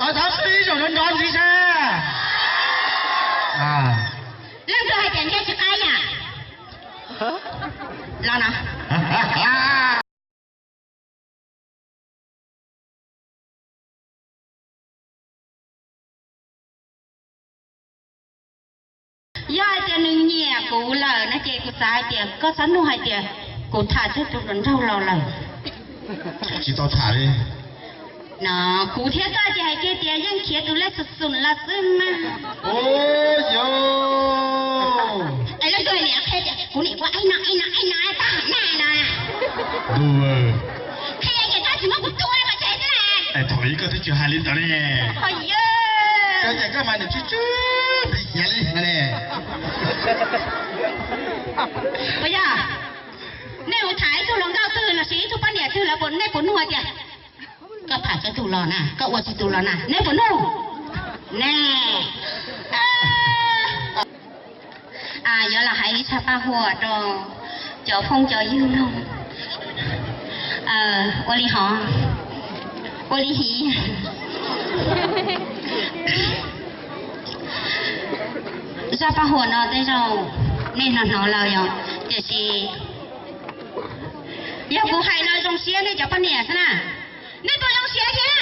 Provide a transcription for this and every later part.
Thov qhib ib zaug nrov nrov ntxiv seb. Leej twg hais tias nce tsis qab yam? Los no. Yog hais tias nws nyiam kuv lawm no ces kuv xav hais tias koj txhob nug hais tias kuv tham twg tus hluas nraug los lawm. Tsis tau tham li. No, kuv thiab koj ces hais kiag tias yeej khiav tus lej xum xum los xwb mas. Ua yog. Es leej twg niam qhia tias kuv niam ua ib no ib no ib no tag na no. Qhia ces koj tsis muab kuv tua pov tseg xwb na. Es thaum ub koj twb tsis hais li ntawd ne. Koj ces koj mas niam tsw tsw plis khiav li no ne. Puas yog? Nej mus tham ib tug hluas nkauj twg los sis ib tug poj niam twg lawv puas, nej puas nug tias koj tham tsis tus los na, koj ua tsis tus los na, nej puas nug? Ne, yuav los hais ib tshaj paj huam rau cov phooj cov ywg mloog. Ua li hov, ua li hiv. Zaj paj huam no tej zaum nej hnov hnov lawm yom, tiam sis yog kuv hais no zoo siab nej cov poj niam xwb na, nej puas zoo siab thiab?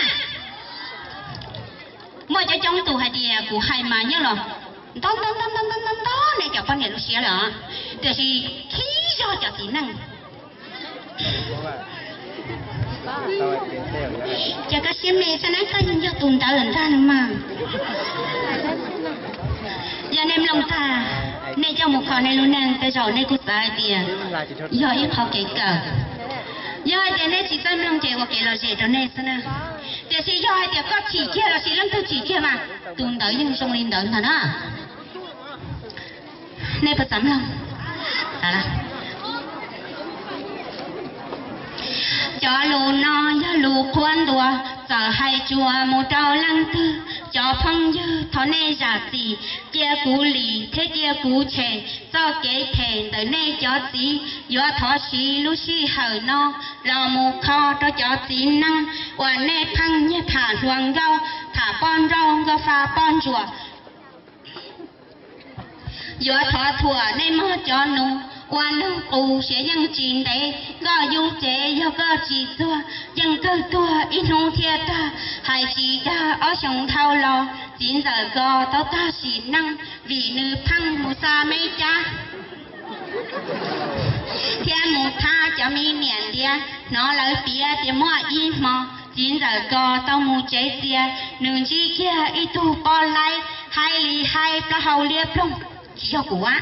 Muaj coob coob tus hais tias kuv hais mas nyob los nto nto nto nto nto nto nej cov poj niam lub siab lawm os, tiam sis khib zog cov txiv neej. Ces koj siab me xwb na, koj yeej yog tus ntawd lawm ntag no mas. Yog nej mloog tag, nej coj mus kho nej lub neej tej zaum nej kuj xav hais tias yog ib qho kev kawm. Yog hais tias nej tsis txawj mloog ces ua kev lom zem rau nej xwb na. Tiam sis yog hais tias koj chim kiag los sis leej twg chim kiag mas tus ntawd yeej zoo li ntawd ntag na. Nej puas xav mloog? Cov lus no yog lus qhuab ntuas, txawm hais tsuas mus rau leej twg, cov phooj ywg thov nej zam txim, cia kuv lim thiab cia kuv tshem txoj kev phem ntawm nej cov txiv. Yuav thov siv lub sij hawm no los mus kho rau cov txiv neej uas nej pheej nyiag tham hluas nkauj, tham poj nrauj nkauj fa poj ntsuam. Yuav thov thuam nej mog cov nus, ua neeg qus siav yeej tsis ntev, nkauj yub cev yog koj tsis txuag, yeej kawg tuag ib hnub thiaj tag, hais tsis dag ob xyoos dhau los, txiv ntxawm ko tau tag sim neej, vim nws pheej mus xa me cab thiab mus thab cov me niam ntiav, hnov lawv piav tias muaj ib hmo, txiv ntxawm ko tau mus tsev txias, nws ntsib kiag ib tug poj laib, haib li haib plaub hau liab ploog, tsis yog kuv a.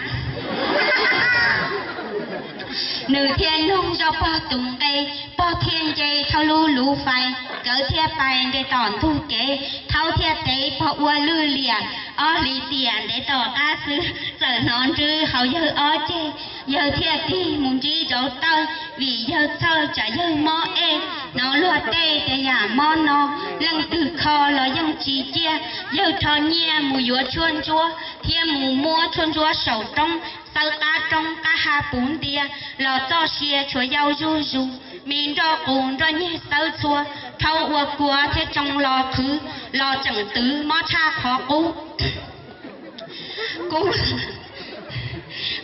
Nws thiaj nug zoj pog tus nqe, pog thiaj nce thauj lub luv fais, nkawd thiaj pais nce tom ntug kev, thaub thiaj tev pog ua lwj liam, ob hlis tiam ntev tom qab xwb, txawm hnov ntswb hauv yawg ob ceg, yawg thiaj tig mus ntsib zauv tawj, vim yawg txhawj tsam yawg mob ej, hnov luag tej tias yam mob no, leej twg kho los yeej tsis ciaj, yawg rho nyiaj mus yuav tshuaj ntsuab, thiab mus muab tshuaj ntsuab saum roob, xawb qab roob qab ha puv ntia, los txoj sia tshuav yau zuj zus, me nroj qus nroj nyeg xawb txhua, rhaub ua kua thiab tsoo los qhwv, los tseem twv mob tshaj qhov qub.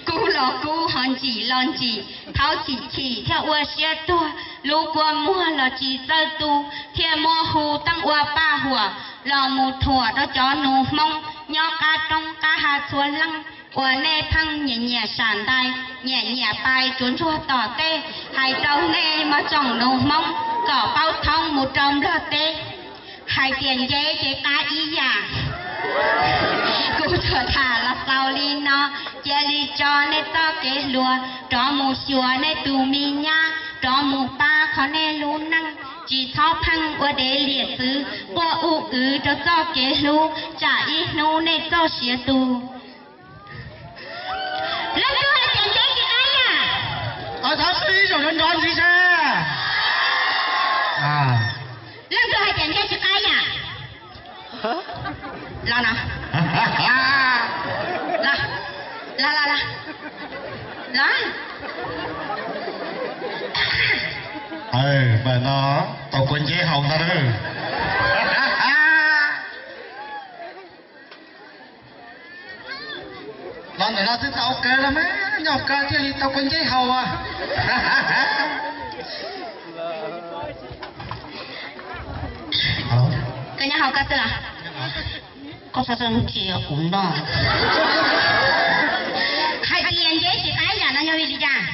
Kub los kub ho ntsim los ntsim, thaub chim chim thiaj ua siab tuag, lub kua muag los tsis txawj tu, thiaj muab hu teeb ua paj huam los mus thuam rau cov nus Hmoob nyob qab roob qab ha txhua leej uas nej pheej nyiam nyiam sam ntais, nyiam nyiam pais tsuas ntsuag tom tej. Hais rau nej mog tsoom nus Hmoob kom paub thoob mus rau Nplog teb, hais tias nce ces qab ib yam. Kuv tsuas tham los xaus li no, cia li tso nej txoj kev hluas, rov mus xyuas nej tus me nyab, rov mus pab kho nej lub neej, tsis txhob pheej ua dev liam txwv, quaj u wv rau txoj kev hlub, tsam ib hnub nej txoj sia tu. Leej twg hais tias nce tsis qab yam? Thov qhib ib zaug nrov nrov ntxiv seb. Leej twg hais tias nce tsis qab yam? Los no. Los, los, los, los. Mas no tau kua nceb haus ntag. Ntawm no twb tau kawg los mas, nyob kawg thiaj li tau kua nceb haus as. Koj nyob hauv koj twg? Koj txhob txhob ntsia kuv noj. Hais tias nceb tsis qab ib yam no yog vim li cas?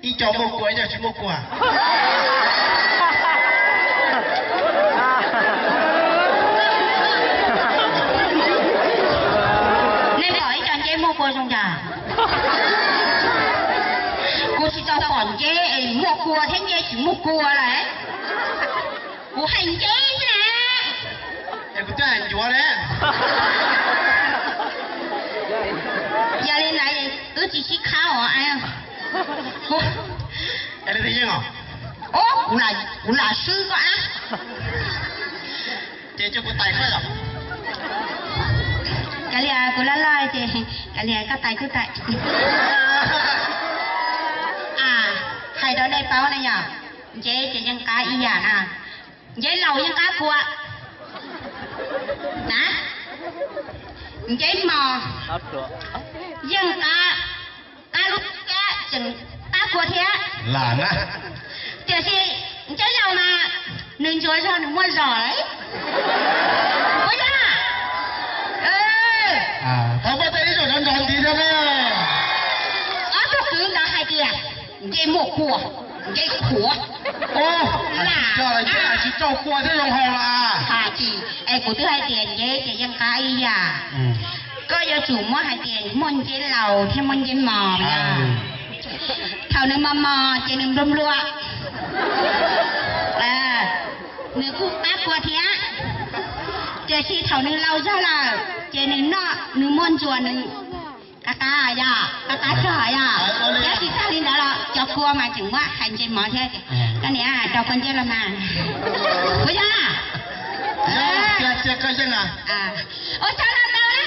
Ib co muaj kua, ib co tsis muaj kua. Nej pom ib co nceb muaj kua zoo cas? Kuv tsis tau pom nceb es muaj kua thiab nceb tsis muaj kua lawm. Kuv hais nceb xwb na. Es kuv twb hais ncuav ne. Yog li ntawd wb tsis sib khab os. Os, kuv lam swb koj ab. Ces cia kuv tais koj yom. Kav liam, kuv loj loj ces kav liam, koj tais kuj tais. A, hais rau nej paub na yom, nceb ces yeej qab ib yam na. Nceb laus yeej qab kua na, nceb mos yeej qab, qab lub cab tseem qab kua thiab. Tiam sis nceb laus mas nws ntsuav zog nws muaj zog lawm. Puas yog? Thov muaj tej ib zaug nrov nrov ntxiv thiab na. Ob tug kwv ntawd hais tias nceb muaj kua, nceb qhuav. Lam tsis rau kua thiab zoo haus los? Hais tsis, es kuv twb hais tias nceb ces yeej qab ib yam. Koj yuav tsum muab hais tias muaj nceb laus thiab muaj nceb mos. Thaum nws mos mos ces nws nplua nplua, nws kuj qab kua thiab. Tiam sis thaum nws laus zog lawm ces nws noj nws muaj ntsuas nws qab qab yom, qab qab zog yom. Tab sis txog li ntawd los cov kua mas tseem muab hais nceb mos thiab. Koj niam, rau koj nceb los mas. Puas yog? Ua tsaug no ntau na.